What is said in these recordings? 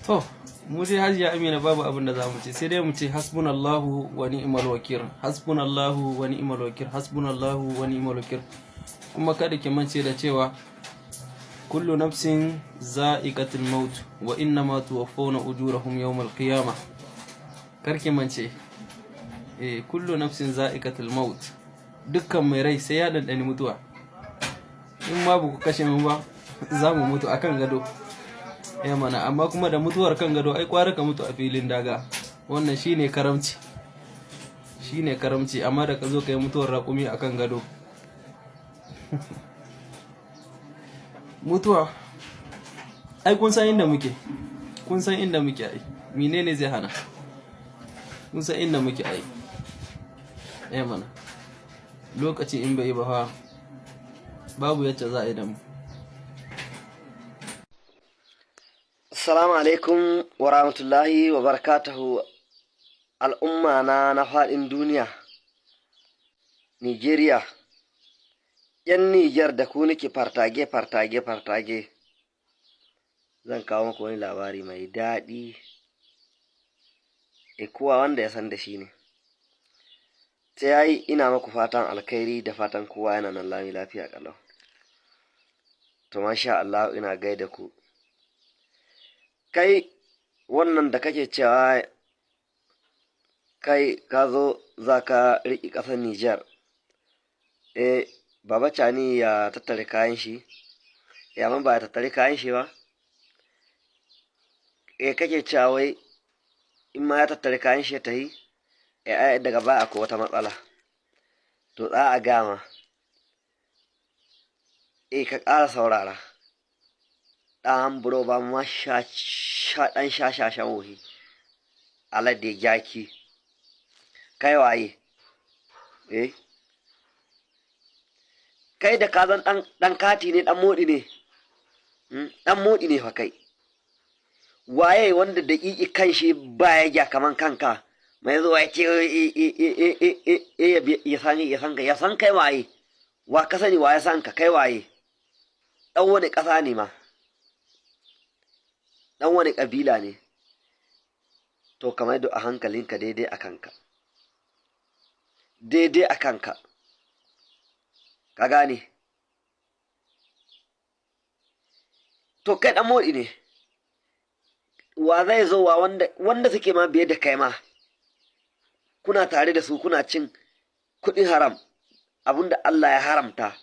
To, mu dai, Hajiya Amina, babu abin da za mu ce sai dai mu ce hasbunallahu wa ni'mal wakil, hasbunallahu wa ni'mal wakil, hasbunallahu wa ni'mal wakil. Kuma kada ki mance da cewa kullu nafsin za'iqatul maut wa innama tuwaffawna ujurahum yawmal qiyamah. Kar ki mance, eh, kullu nafsin za'iqatul maut, dukkan mai rai sai ya dandani mutuwa. In ma ba ku kashe mu ba, za mu mutu akan gado ya mana. Amma kuma da mutuwar kan gado, ai kwara ka mutu a filin daga. Wannan shine karamci, shine karamci. Amma da ka zo ka yi mutuwar raƙumi akan gado, mutuwa ai kun san inda muke, kun san inda muke. Ai menene zai hana? Kun san inda muke ai. Eh mana, lokaci in bai ba fa, babu yacce za a yi da mu. Assalamu alaikum wa rahmatullahi wa barakatuhu, al'umma na faɗin duniya, Nigeria, ‘yan Nijar da ku nake fartage, fartage, fartage. Zan kawo muku wani labari mai daɗi, e kowa wanda ya san da shi ne. Ta yayi ina muku fatan alkhairi da fatan kowa yana nan lami lafiya ƙalau. To, masha Allah, ina gaida ku. Kai wannan da kake cewa kai ka zo za ka riƙe ƙasar Nijar. Eh, Baba Cani ya tattare kayan shi, ya man ba ya tattare kayan shi ba? Eh, kake cewa wai in ma ya tattare kayan shi ya tahi, eh, ai daga baya akwai wata matsala. To, za a gama. Eh, ka ƙara saurara. Ɗan buro ba ma sha ɗan shashashan wohi. Alade, jaki. Kai waye? Eh? Kai da ka zan ɗan kati ne, ɗan moɗi ne. Ɗan moɗi ne fa kai. Waye wanda daƙiƙi kan shi baya ja kaman kanka? Mai zuwa ya ce ya san ya san ka, ya san kai waye? Wa ka sani, wa ya san ka, kai waye? Ɗan wani ƙasa ne ma? Ɗan wani ƙabila ne? To, kamar da a hankalinka daidai a kanka. Daidai a kanka. Ka gane? To, kai ɗan moɗi ne. Wa zai zo wa wanda suke ma biye da kai ma? Kuna tare da su kuna cin kuɗin haram, abinda Allah ya haramta.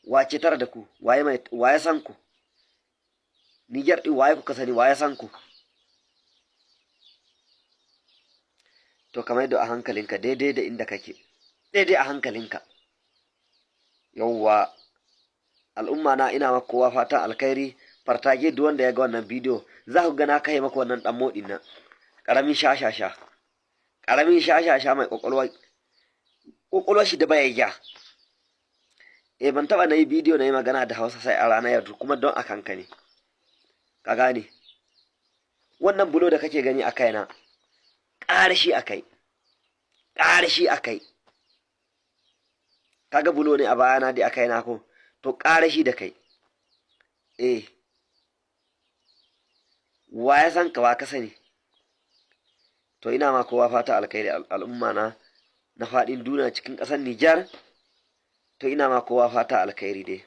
Wace tare da ku, waye mai, waye san ku? Niger ɗin waye kuka sani, waye san ku? To, kamar da a hankalinka daidai da inda kake, daidai a hankalinka. Yawwa, al'umma na, ina maka kowa fatan alkhairi. Fartage, duk wanda ya ga wannan bidiyo za ku ga na kai maka wannan ɗan moɗin nan. Ƙaramin shashasha. Ƙaramin shashasha mai ƙwaƙwalwa, ƙwaƙwalwa shi da baya ja. Eh, ban taɓa na yi bidiyo na yi magana da Hausa sai a ranar yau, kuma don a kanka ne. Ka gane? Wannan bulo da kake gani a kaina, ƙara shi a kai. Ƙara shi a kai. Kaga bulo ne a bayana dai a kaina ko? To, ƙara shi da kai. Eh. Wa ya san ka, wa ka sani? To, ina ma kowa fata alkhairi, al'umma na faɗin duniya cikin ƙasar Nijar. To, ina ma kowa fata alkhairi dai.